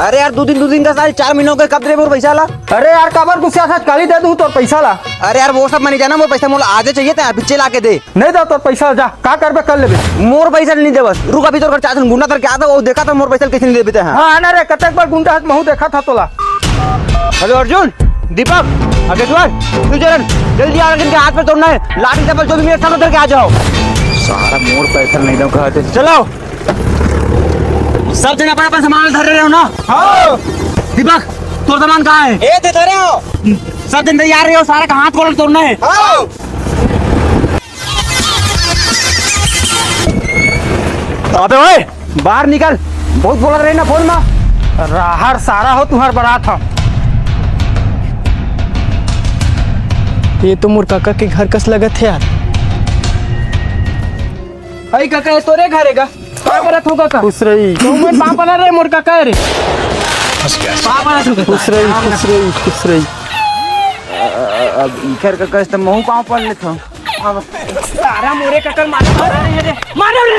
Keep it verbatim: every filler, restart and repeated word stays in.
अरे यार, दू दिन, दू दिन का साल, चार महीना हो गए, कब देबे मोर पैसा ला? अरे यार, काबर गुस्सा था? काली दे दूँ तोर पैसा ला। अरे यार, वो सब मैं नहीं जाना, मोर पैसा मोला आजे चाहिए, तैं अभी ला के दे। नहीं दे तोर पैसा, जा, का करबे कर लेबे। मोर पैसा नहीं दे बस, रुक, अभी तोर घर चार झन गुंडा धर के आता, वो देखा था मोर पैसा कैसे नहीं देबे तैं। हाँ, आना रे, कतेक बार गुंडा हस, महू देखा था तोला। अबे अर्जुन, दीपक, अगेश्वर, सुजरन, जल्दी आ, इनके हाथ में तोड़ना है, लाठी चप्पल जो भी मेरे साथ उधर के आ जाओ। सारा मोर पैसा नहीं दो कहते। चलो, सब जन अपन अपन सामान धर रहे हो ना? हाँ। दीपक, तोर सामान कहाँ है? ए, दे धरे हो। सब जन तैयार रहे हो, सारा का हाथ गोड़ तोड़ना है। हाँ। अबे ओए, बाहर निकल, बहुत बोलत रहे ना फोन में। राहर सारा हो तुम्हार बरात हम। ये तो मोर काका के घर कस लगत है यार। अई काका, ये तोरे घर है का? का करत हो काका? खुश रही। तो मैं पाँव पना रे मोर काका रे। पाँव पना तू काका। खुश रही, खुश रही, खुश रही। अ-, अ-, अब इखर काका से तो महू पाँव पन लेथव। अब सारा मोरे काका मार, मार रहे हैं रे। मारो रे।